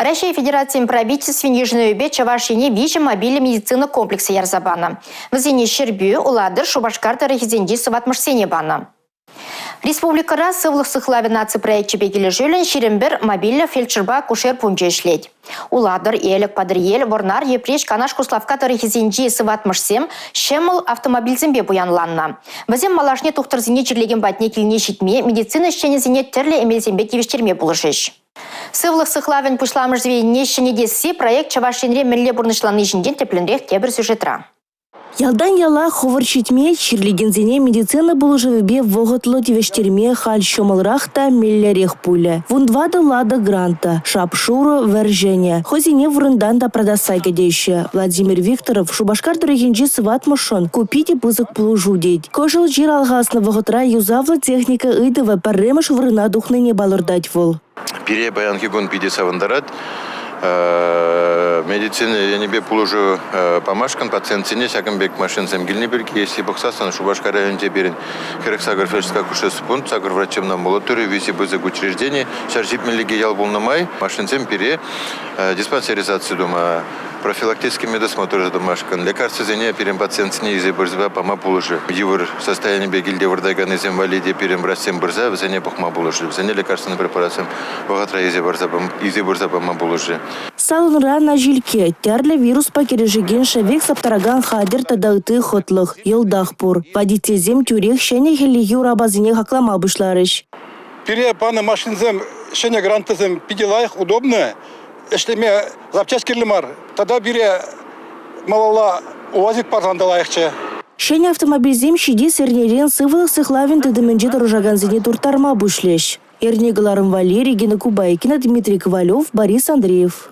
Раҫҫей Федерацийӗн Правительствин йышӑнӑвӗпе Чӑваш Ене виҫӗ мобильлӗ медицина комплексӗ ярса панӑ. Вӗсене Ҫӗрпӳ, Улатӑр, Шупашкар тӑрӑхӗсенчи сыватмӑшсене панӑ. Республикӑра Сывлӑх сыхлавӗ наци проекчӗпе килӗшӳллӗн 21 мобильлӗ фельдшерпа акушер пункчӗ ӗҫлет. Улатӑр, Элӗк, Патӑрьел, Вӑрнар, Йӗпреҫ, Канаш, Куславкка тӑрӑхӗсенчи сыватмӑшсем ҫӑмӑл автомобильсемпе пуянланнӑ. Вӗсем малашне тухтӑрсене чирлекен патне килне ҫитме, медицина ӗҫченӗсене тӗрлӗ эмелсемпе тивӗҫтерме пулӑшӗҫ. Сывлӑх сыхлавӗн пуҫламӑш звенине ҫӗнетесси проект Чӑваш Енре мӗнле пурнӑҫланни ҫинчен тӗплӗнрех тепӗр сюжетра. Ялтан яла хӑвӑрт ҫитме, чирлекенсене медицина пулӑшӑвӗпе вӑхӑтлӑ тивӗҫтерме халь ҫӑмӑлрах та меллӗрех пулӗ. 14 «Лада Гранта» шап-шурӑ, вӗр-ҫӗнӗ. Хӑйсене вырӑнтан тапратасса кӗтеҫҫӗ. Владимир Викторов Шупашкар тӑрӑхӗнчи сыватмӑшшӑн ку питӗ пысӑк пулӑшу тет. Кӑшӑл чир алхаснӑ вӑхӑтра юсавлӑ техника ыйтӑвӗ пӗрремӗш вырӑна тухнине палӑртать вӑл. Пире паянхи кун питӗ савӑнтарать. Медицина енӗпе пулӑшу памашкӑн пациентсене ҫакӑн пек машинӑсем килнӗ пирки, если пӑхсассӑн Шупашкар районӗнче пирӗн 48 фельдшерская акушерство пункт, сакӑр врачебная амбулатория, виҫӗ пысӑк учреждени, ҫар ҫитмӗллӗхе ял пулнӑ май машинсем пире диспансеризаци тума, профилактический медосмотр тумашкӑн лекарствӑсене пирӗн пациентсене илсе пырса пама пулӑшӗ. Йывӑр состоянипе килте выртаканнисем валли те пирӗн врачсем пырса вӗсене пӑхма пулӑшӗ. Вӗсене лекарственный препаратсем вӑхӑтра илсе пырса пама пулӑшӗ. Салонра наҫилкке, тӗрлӗ вируспа кӗрешекен шӗвек саптаракан хатӗр тата ытти хӑтлӑх йӑлтах пур. Водительсем тӳрех ҫӗнӗ хӗллехи урапасене хаклама пуҫларӗҫ. Пире панӑ машинсем, ҫӗнӗ грантӑсем питӗ лайӑх, удобно. Ӗҫлеме запчасть кирлӗ мар. Тата пире малалла УАЗик парсан та лайӑхчӗ. Ҫӗнӗ автомобильсем ҫитес эрнерен сывлӑх сыхлавӗн тытӑмӗнче тӑрӑшакансене турттарма пуҫлӗҫ. Эрне кӑларӑм валли Регина Кубайкина, Дмитрий Ковалев, Борис Андреев.